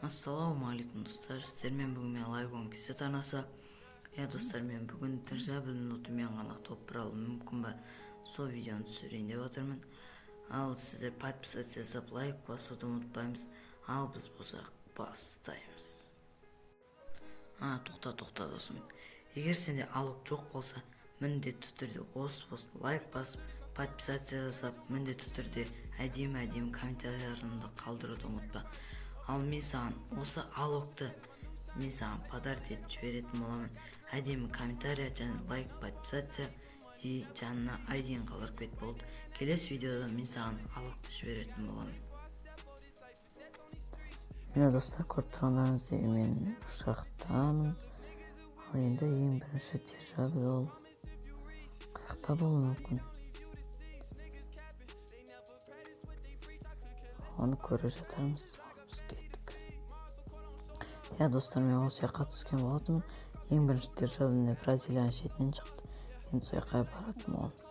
Ассалаумағалейкум, достар! Сіздермен бүгін мен, Лайгон KZ арнасы. Иә, достар, мен бүгін дирижабльдің лутымен ғана топ бір алу мүмкін ба, сол видеоны түсірейін деп жатырмын. Ал сіздер подписаться жасап, лайк басуды ұмытпаймыз. Ал біз болсақ бастаймыз. А, тоқта, тоқта, досым, егер сенде Алок жоқ болса, міндетті түрде осы пост лайк басып, подписаться жасап, міндетті түрде әдемі әдемі комментарийлеріңді қалдыруды ұмытпа. Ал мен саған осы Алокты, мен саған подарок етіп жіберетін боламын. Әдемі комментарий және лайк, подписаться и жанына айдин қалдырып кет, болды. Келесі видеода мен саған Алокты жіберетін боламын. Міне, достар, көріп тұрғандарыңыздай, мен ұшақтамын. Ал енді ең бірінші дирижабль ол қай болуы мүмкін, оны көре жатармыз. Ал біз кеттік. Иә, достар, мен осы жаққа түскен болатынмын. Ең бірінші дирижабль, міне, Бразилияның шетінен шықты. Енді сол жаққа баратын боламыз.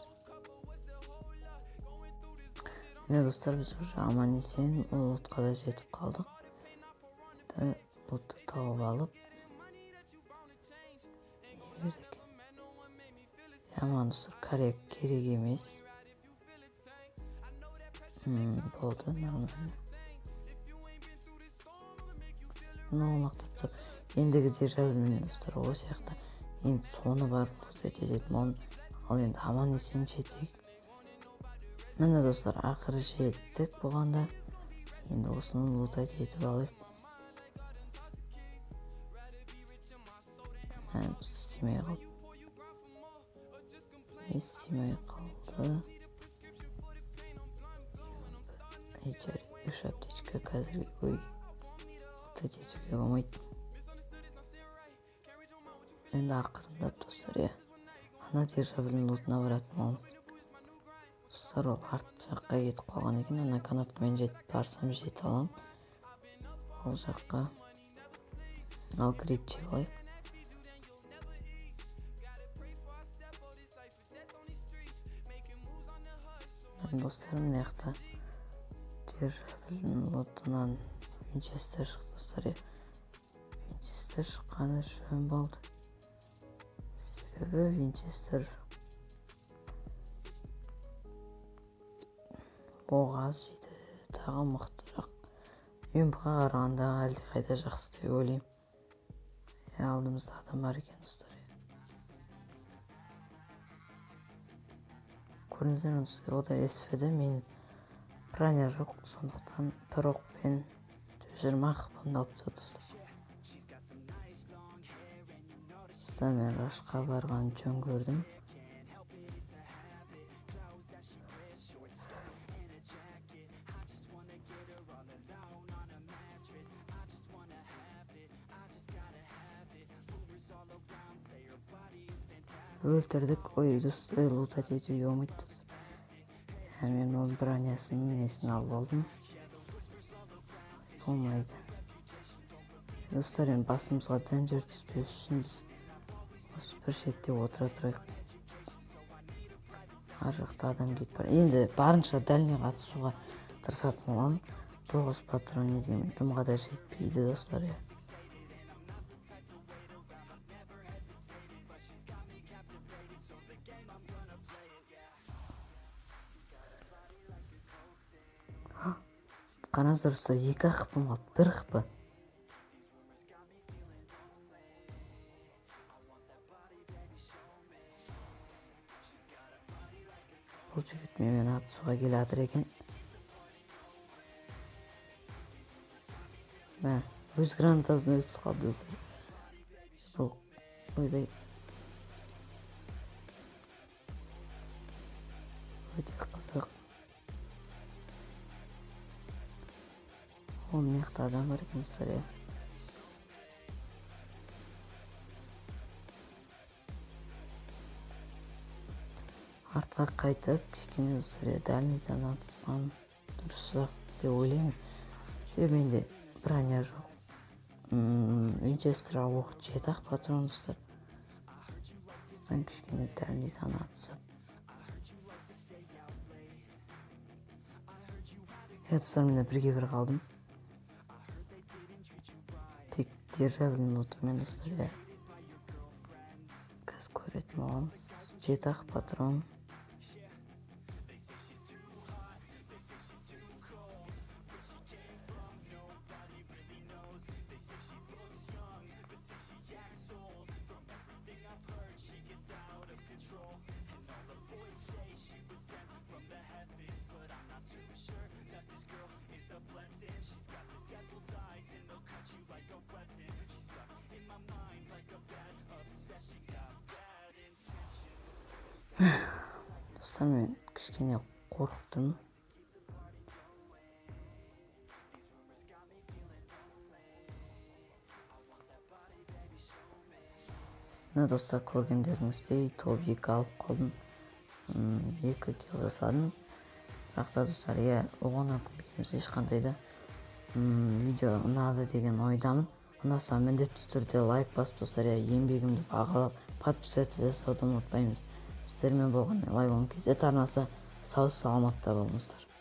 Міне, достар, біз уже аман есен ол лутқа да жетіп қалдық. Енді лутты тауып алып, не берді екен? Иә, маған, достар, коррект керек емес. Болды, нормально. Мынау лақтырып тастап, ендігі дирижабль, міне, достар, осы жақта. Енді соны барып лутать ететін боламын. Ал енді аман есен жетейік. Міне, достар, ақыры жеттік бұған да. Енді осыны лутать етіп алайық. Ә, істемей қалды, не істемей қалды? Ей, үш аптечка қазір. Ой, лутать етуге болмайды. Енді ақырындап, достар, иә, ана дирижабльдің лутына баратын боламыз. Достар, ол арт жаққа кетіп қалған екен. Ана канаткамен жетіп барсам, жете аламын ол жаққа. Ал гриб жеп алайық. Достар, мына жақта дирижабльдің лутынан винчестер шықты, достар. Иә, винчестер шыққаны жөн болды, себебі винчестер оқ аз жейді, тағы мықтырақ, ЮМП-ға қарағанда әлдеқайда жақсы деп ойлаймын. Иә, алдымызда адам бар екен, достар. Иә, көрдіңіздер ме, достар, о да СВД. Мен броня жоқ, сондықтан бір оқпен 120 хпмды алып тастады, достар. Достар, мен рашқа барған жөн көрдім. Өлтірдік. Ой, достар, лутать етуге болмайды, достар. Иә, мен оның бронясын, несін алып алдым, болмайды. Достар, енді басымызға дәнжер түспес үшін біз осы бір шетте отыра тұрайық. Ар жақта адам кетіп бара. Енді барынша дальныйға атысуға тырысатын боламын. 9 патрон не дегенмен дымға да жетпейді, достар. Иә, қараңыздар, достар, 2 хпм қалды, 1 хп. Бұл жігіт менімен атысуға келе жатыр екен. Мә, өз гранатасына өзі түсіп қалды, достар, бұл. Ойбай, өте қызық. О, мына жақта адам бар екен, достар. Иә, артқа қайтып кішкене, достар, иә, дальныйдан атысқан дұрысырақ деп ойлаймын, себебі менде броня жоқ. Винчестерға оқ 7 ақ патрон, достар. Содан кішкене дальныйдан атысып. Иә, достар, міне, бірге бір қалдым. Дирижабльдің лутымен, достар, иә, қазір көретін боламыз. Жеті ақ патрон. Достар, мен кішкене қорқып тұрмын. Міне, достар, көргендеріңіздей, топ 2 алып қалдым. 2 килл жасадым. Бірақ та, достар, иә, оған өкінбейміз ешқандай да. Видео ұнады деген ойдамын. Ұнаса, міндетті түрде лайк басып, достар, иә, еңбегімді бағалап, подписаться жасауды ұмытпаймыз. Сіздермен болған Лайк 10 KZ арнасы. Сау саламатта болыңыздар.